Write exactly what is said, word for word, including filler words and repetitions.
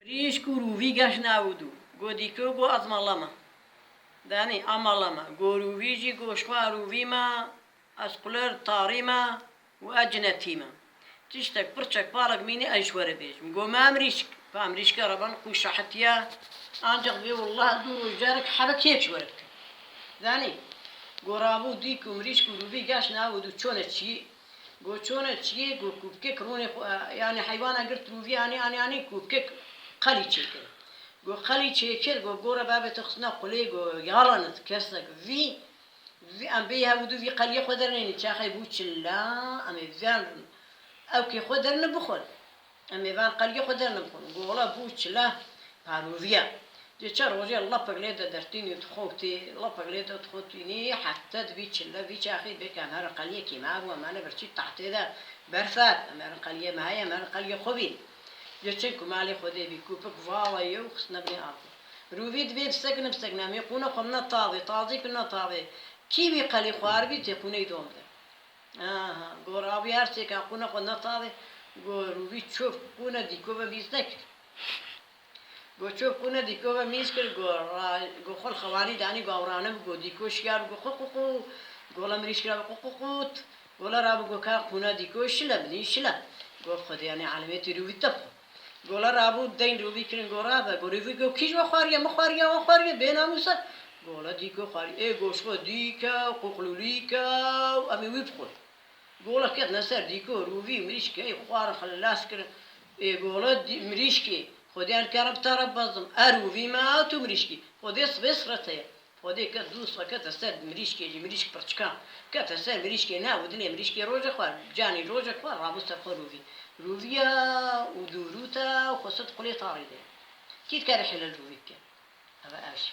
Mirîşk û rûvî geş nav û dû. Go dîko go ez mala me. Danî, a mala me. Go rûvî jî go ji xwe rûvî me, ez quler tarî me û ez cinetî me. Tiştek pirçek parek mînî ez ji we re bêjim. Go me mirîşk, pa mirîşke re ben qû şahitiye. Ancak vê wallah dû roj carek hebek yek ji we re bikim. Danî, go rabû dîk û mirîşk û rûvî geş nav û dû çone çiyî. Go çone çiyê, go kûpkek rûnê xwe, yanî heywana girt rûvî anî, anî, anî kûpkek qelî çêkir. Go qelî çêkir, go gora babê te xistina qulê, go yalanit kesek vî, vî em bê hev û dû vî qeliyê xwe dernênî, çaxê bû çilla, em ê vîyan ewkê xwe derine bixwin. Em ê van qeliyê xwe derine bixwin. Go wela bû çilla, parûviya. Dê çar rojê lepek lê de dertînî dixwitî, lepek lê de dixwitînî, heta dibî çille, vî çaxî bêke em herin qeliyekî me bû, em herin birçî tahtê de berf hat, em herin qeliyê me heye, em herin qeliyê xwe bî. Dê çin ku malê Xwedê bî, kûpik vala ye û xistine binê av. Rûvî dibê bisekine, bisekine, em ê qûna xwe bine tavê, tazî kirine tavê. Kî wî qelî xwar bî, tê qûneyî dom de. Aha, go rabî her sêka qûna xwe ne tavê, go rûvî çov qûna dîko ve bîz nekir. Go ço qûne dîko ve mîz kir, go ra-, go xwe li xewanî danî, go ew rane bû, go dîko şiyar bû, go qû qû qû. Go le mirîşk rabû, qû qû qût. Go le rabû, go ka qûna dîko şile binî şile. Go Xwedê yanî alemê tî rûvî te bixwe. Go le rabû deyn rûvî kirin, go rabe, go rûvî go kî ji we xwariye, min xwariye, wan xwariye, bênamûse. Go le dîko xwariye, ê go ji xwe dîke, qûqlûlîke û em ê wî bixwin. Gola ketine ser dîko, rûvî, mirîşkê, ey xwar xilas kirin. Ê gola dî-, mirîşkê, Xwedê an kerem te re bezim, e rûvî me, a tu mirîşkî. Xwedê sibê sirete ye. Xwedê ke dû sibe kete ser mirîşkê jî, mirîşk pirçikan. Kete ser mirîşkê, ne û dinê mirîşkê roje xwar, canî roje xwar, rabû ser xwe rûvî. Rûviya û dûrûte û xwe sit qulê tarî de. Kî dikare hêle li rûvî bike? Eve ev jî.